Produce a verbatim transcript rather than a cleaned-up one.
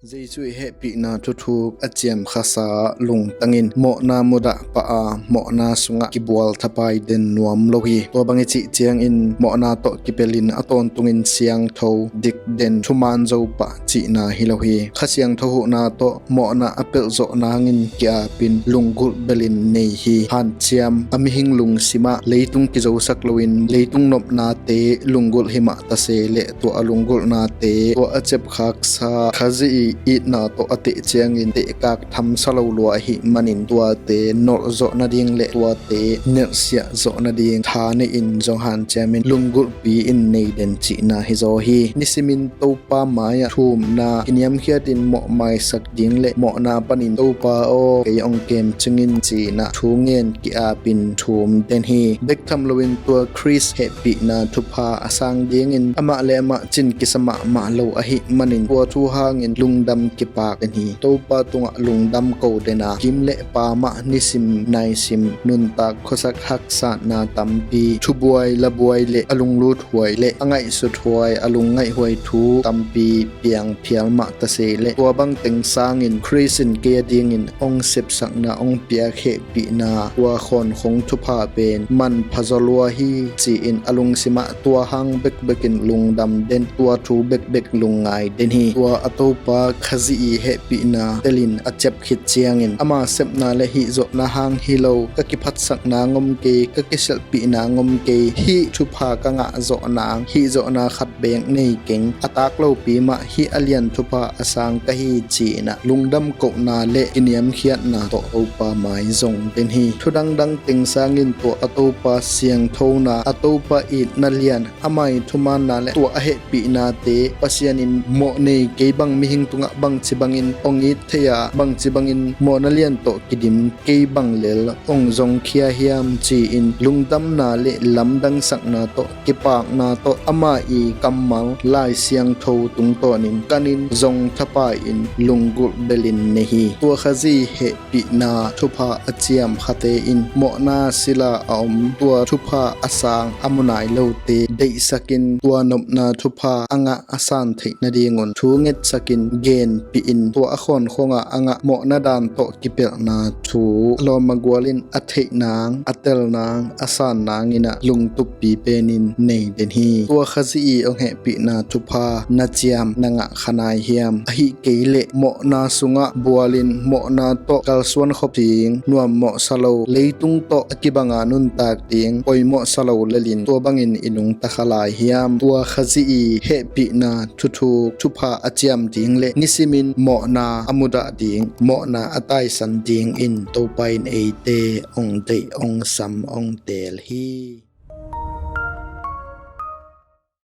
Jesu ii hehpihna thuthuk a ciam khasa lungtang in mawhna mudah pah a, mawhna sungah kibual thapai den nuam lo hi. Tua bang i cih ciangin mawhna tawh kipelin a tawntungin siangtho dik den thuman zo pah cihna hi lo hi. Kha Siangtho huhna tawh mawhna a pelh zawh nangin ki-apin lunggulh belin nei hi. Hanciam a mihing lungsimah leitung kizosak loin leitung nopnate lunggulh himah ta se leh tua a lunggulhnate, tua a ciapkhaksa Khazih ii itna tawh a teh ciangin tehkak thamsa lo lua ahih manin tuate nolh zawh nading leh tuate nelhsiah zawh nading tha nei-in zong hanciamin lunggulhpi in nei den cihna hi zaw hi. Nisimin Topa mai-ah thumna kiniamkhiatin mawhmaisak ding leh mawhna panin Topa aw, kei hong kemcing in ci-in ah thungen ki-apin thum den hi. Bek tham loin tua Khrist hehpihna thupha a sang dingin amah le amah cin kisa mahmah lo ahih manin tua thu hangin lungdam kipak den hi. Topa tungah lungdam ko den a, kim le pamah nisim naisim nuntak khuasak haksatna tampi, thubuai labuai le a lunglut huai le a ngaihsut huai, a lungngaih huai thu tampi piang phial mah ta se leh tua bang teng sangin Khrist in kei a dingin hong sepsakna hong piak hehpihna tua khawnkhong thupha pen manpha zaw lua hi ci-in a lungsimah tua hang bekbekin lungdam den, tua thu bekbek lungngai den hi. Tua a Topa Khazih ii hehpihna telin a ciap khit ciangin ama sepna le hihzawhna hang hi lo, ka kiphatsak nang om kei, ka kisialhpih nang om kei, hih thupha ka ngah zawh nang, hihzawhna khat bek nei keng, a tak lopi mah hih a lian thupha a sang ka hi ci-in ah lungdam kohna le kiniamkhiatna tawh Topa mai zong den hi. Thu dangdang teng sangin tua a Topa siangthona, a Topa itna lian, ama ii thumanna le tua a hehpihnate, Pasian in mawh nei kei bang, mihing tungah bangci bangin hong it thei a, bangci bangin mawhna lian tawh kidim kei bang lel hong zongkhia hiam ci-in lungdamna le lamdangsakna tawh, kipakna tawh ama ii kammal Lai Siangtho tungtawnin kanin zong thapai-in lunggulh belin nei hi. Tua Khazih hehpihna thupha a ciam khate in mawhna sila a om, tua thupha a sang a mu nai lote deihsakin tua nopna thupha a ngah a san theih nadingun thu ngetsakin genpihin tua a khawnkhongah a ngah mawhna dan tawh kipelhna thu a lawm a gualin a theih nang, a tel nang, a san nangin ah lungtuppi penin nei den hi. Tua Khazih ii hong hehpihna thupha na ciam na ngah kha nai hiam? Ahih kei leh mawhna sungah bualin mawhna tawh kalsuan khop ding, nuammawhsa lo, leitung tawh a kibanga nuntak ding, poimawhsa lo lelin tua bangin i nungta kha lai hiam? Tua Khazih ii hehpihna thuthuk thupha a ciam ding le nisimin mawhna a mudah ding, mawhna a taisan dingin Topa in eite hong deih, hong sam, hong teel hi.